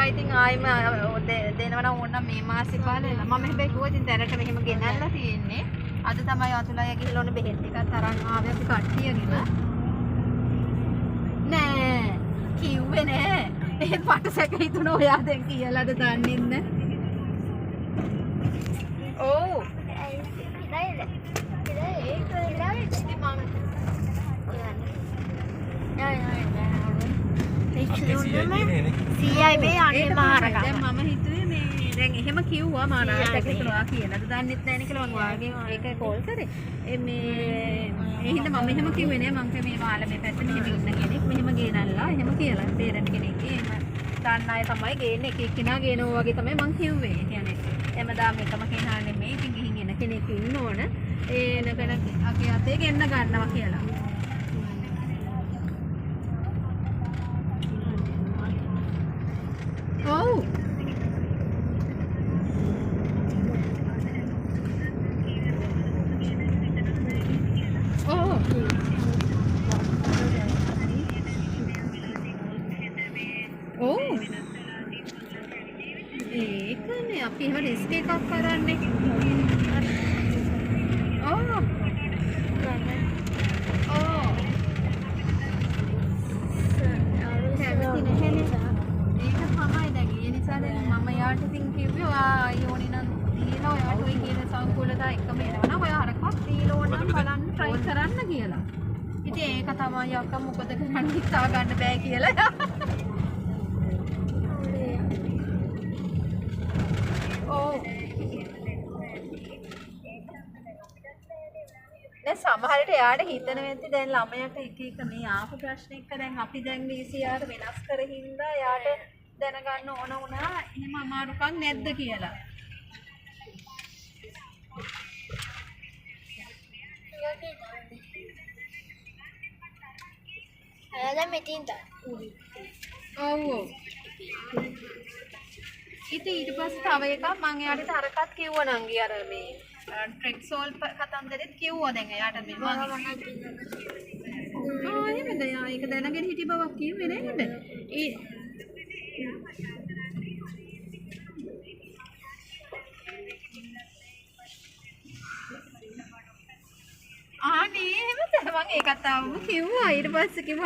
එයා ඉතින් ආයෙම දෙනවා නම් ඕන නම් මේ මාසේ පහල මම හැබැයි කිව්වා ඉතින් දැනට මෙහෙම ගෙනල්ලා තියෙන්නේ. අද තමයි අතුලයා ගිහලා ඕන බෙහෙත් ටිකක් අරන් ආවේ අපි කට්ටියගෙම. නෑ කිව්වේ නෑ. එහෙත් මට සැක හිතුණා ඔයා දැන් කියලාද දන්නේ නෑ. ඔව්. දැන් මම හිතුවේ මේ දැන් එහෙම කිව්වා මම සැක හිතුණා කියලාද දන්නෙත් නෑනේ කියලා මං ඔයාගෙන් ඒක කෝල් කරේ. ඒ මේ ඒ හින්දා මම එහෙම කිව්වේ නෑ. මං කිව්වේ මේ මාළ මේ පැත්තේ මෙහෙම ඉන්න කෙනෙක් මෙහෙම ගේනල්ලා එහෙම කියලා. පේරන්ට් කෙනෙක්ගේ එහෙම දන්න අය තමයි ගේන්නේ. එක එක්කෙනා ගේනවා වගේ තමයි මං කිව්වේ. ඒ කියන්නේ හැමදාම එකම කෙනා නෙමෙයි. ඉතින් ගිහින් එන කෙනෙක් ඉන්න ඕන. ඒ එන කෙනෙක් අගේ අතේ ගෙන්න ගන්නවා කියලා. ඔව්. ඔව්. ඔව්. ඒකනේ අපි එහෙම රිස්ක් එකක් කරන්නේ. ඔව්. ඔව්. කැමති නැහැනේ. ඒක තමයි දැන් ඒ නිසා දැන් මම යාට ඉතින් කිව්වේ ඔයා ආයි ඕනේ නම් දීලා ඔයාට ඔය කියන සංකූලතා එකම එනවා නම් ඔයා අරකත් දීලා ඕන නම් බලන්න try කරන්න කියලා. ඉතින් ඒක තමයි අක්කා මොකද කරන්න හිතා ගන්න බෑ කියලා. ඔව්. දැන් සමහර විට එයාට හිතන වෙද්දි දැන් ළමයාට එක එක මේ ආපු ප්‍රශ්න එක්ක දැන් අපි දැන් VCR වෙනස් කර හින්දා එයාට දැනගන්න ඕන වුණා එහෙම අමාරුකම් නැද්ද කියලා. ඔව් ඔව්. ඉතින් ඊට පස්සේ තව එකක් මං එයාට අරකත් කිව්වා නංගි අර මේ ට්‍රෙක්සෝල් කතන්දරෙත් කිව්වා දැන් එයාට මේ මං ආ එහෙමද එයා ඒක දැනගෙන හිටි බවක් කිව්වේ නෑ නේද? ඒ ආනේ එහෙමද මං ඒකත් ආවම කිව්වා ඊට පස්සේ කිව්වා